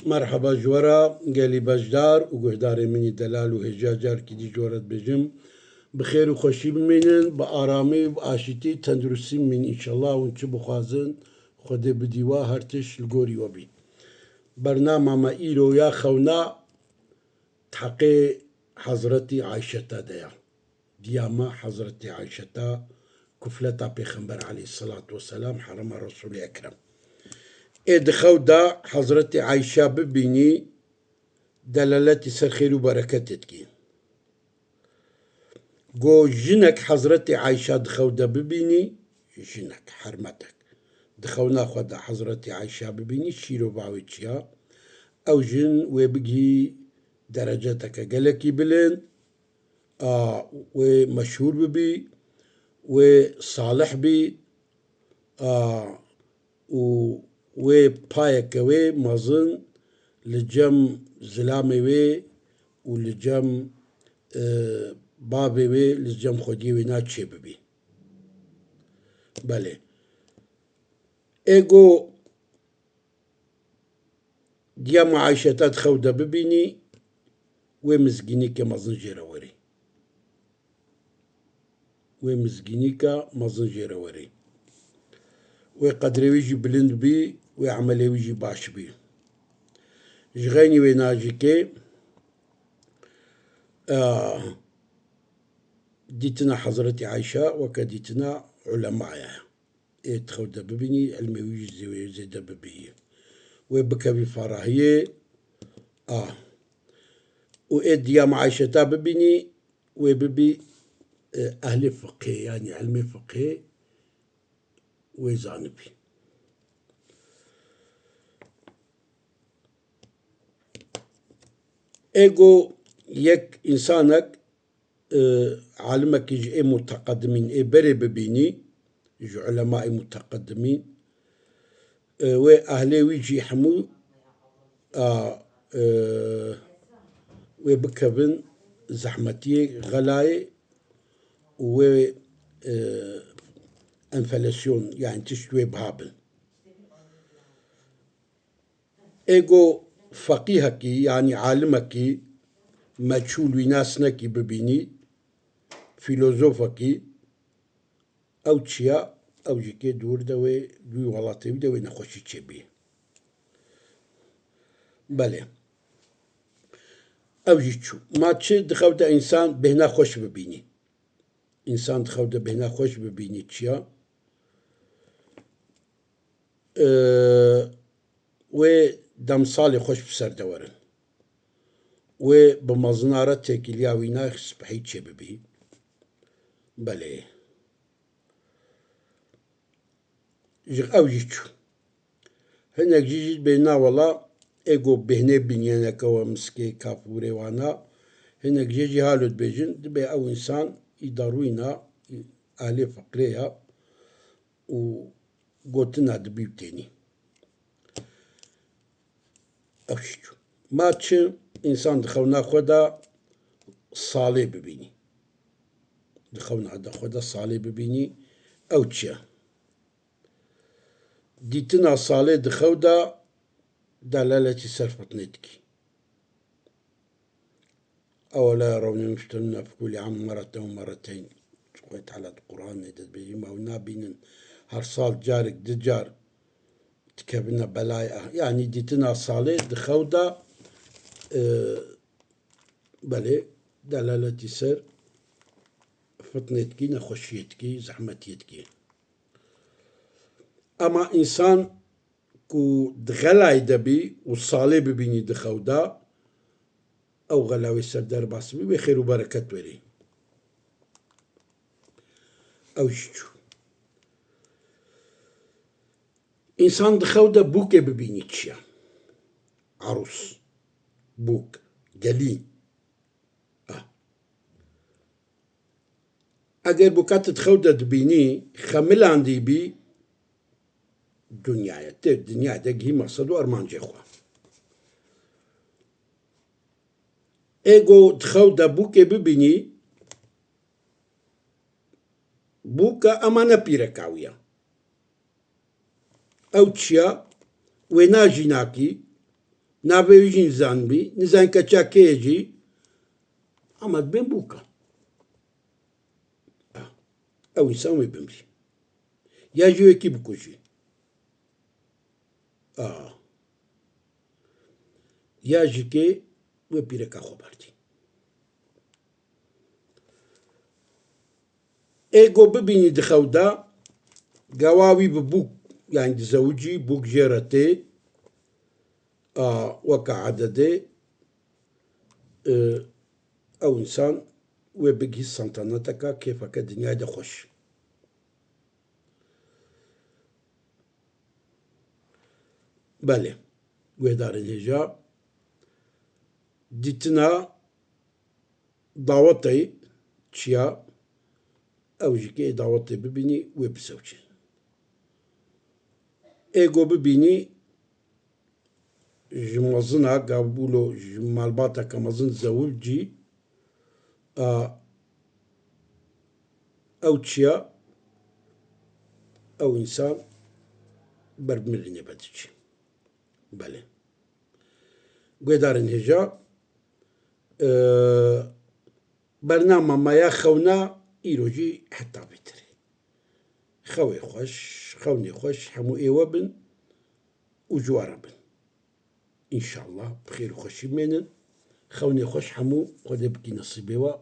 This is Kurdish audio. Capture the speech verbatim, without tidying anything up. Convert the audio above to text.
Merheba ji we re gelî beşdar û guhdarê min î delal û hêja, carekî dî ji we re dibêjim, bi xêr û xweşî bimînin, bi aramî û bi aşîtî, tenduristî bimînin înşellah, hûn çi bixwazin, Xwedê bidî we, her tişt li gorî we bî. Bernama me îro ya xewna di heqê Hezretî Ayşeta de ya. Diya me Hezretî Ayşeta, kufleta Pêxember aleyhisselatu vesselam, herema Resûlê Ekrem. Ê di xew de Hezretî Ayşa bibînî, delaletî ser xêr û bereketê dikî. Go jinek Hezretî Ayşa di xew de bibînî, jinek, hermetek, di xewna xwe de Hezretî Ayşa bibînî, şîrova wê çiya, ew jin wê bigihî dereceteke gelekî bilind, a, wê meşhûr bibî, wê salih bî, a, û wê payeke wê mezin li cem zilamê wê û li cem, e, bavê wê, li cem xwediyê wê na çêbibî. Belê. Ê go diya me Ayşeta di xew de bibînî, wê mizgînîke mezin jê re werî. Wê mizgînîka mezin jê re werî. Wê qedrê wî jî bilind bî, wê emelê wî jî baş bî. Ji xeynî wê nacikê, e, dîtina Hezretî Ayşe weke dîtina ulemaya. Ê di xew de bibînî, ilmê wî jî zê-, zêde bibî. Wê bikevî farahiyê, a. Û ê diya me Ayşeta bibînî, wê bibî, e, ehlê fiqhê, yanî ilmê fiqhê wê zanibî. Ê go yek însanek, e, alimekî ji ê muteqedimîn ê berê bibînî, ji ulemayê muteqedimîn, e, wê ehlê wî jî hemû, a, e, wê bikevin zehmetiyê, xelayê û wê, e, enflasyon, yani tişt wê biha bin. Ê go feqîhekî, yanî alimekî meçhûl wî nas nekî bibînî, fîlozofekî, ew çiya, ew jî kê dûr de wê, wî welatê wî de wê nexweşî çêbî. Belê. Ew jî çû. Ma çi di xew de însan bêhna xweş bibînî? Însan di xew de bêhna xweş bibînî çiya? Ee, wê demsalê xweş bi ser de werin. Wê bi mezina re têkiliya wîna spehî çêbibî. Belê. Ji ew jî çû. Hinek jî jî dibê na wela ê go bêhnê binyêneke we miskê kafûrê wana. Hinek jê jî halo dibêjin, dibê ew însan î darwîna, ehlê fiqrê ya û gotina dibî û tênî. Ew jî çû. Ma çi însan di xewna xwe de salê bibînî? Di xewna de xwe de salê bibînî, ew çi ye? Dîtina salê di xew de delaletî ser fitnê dikî. أولا يرون ما يفتنون في كل عام مرة أو مرتين. Xwedê Teala di Qur'anê de dibêje, ma ew nabînin her sal carek, du car dikevine belayê. Ah, yanî dîtina salê di xew de, e, belê, delaletî ser fitnê dikî, nexweşiyê dikî, zehmetiyê dikî. Ema însan ku di xelayê de bî û salê bibînî di xew de, ew xela wê ser derbas bî, wê xêr û bereket werî. Ew jî çû. Însan di xew de bûkê bibînî çi ye? Arûs, bûk, gelî. Ah. Eger bûka tu di xew de dibînî, xemilandî bî, dinyayê, tu dinyayê de gihî mexsed û armancê xwe. Ê go di xew de bûkê bibînî, bûka ema ne pîreka wî ya. Ew çiya wê na jînakî, Navê wî jî nizanibî, nizan keça kê ye jî, ama dibên bûka. Ah, ew însan wê bimrî. Ya jî wekî bikujî. Ah. Ya jî kê wê pîreka xwe berdî. Ê go bibînî di xew de, gawa wî bi bûk, yanî dizewicî, bûk jê re tê, a, weke ededê, e, ew însan wê bigihî saltaneteka kêfeke dinyayê de xweş. Belê, guhdarên hêja, dîtina dawetê çiya, ew jî kê ê dawetê bibînî, wê bizewicî. Ê go bibînî, ji mezina, gavbûlo ji malbateke mezin zewicî, a, ew çiya, ew însan ber mirinê ve diçî. Belê. Guhdarên hêja, e, bernama me ya xewna îro jî heta vê tirê. Xewê xweş, xewnê xweş hemû ê we bin û ji we re bin. Înşallah bi xêr û xweşî mênin. Xewnê xweş hemû Xwedê bikî nesîbê we.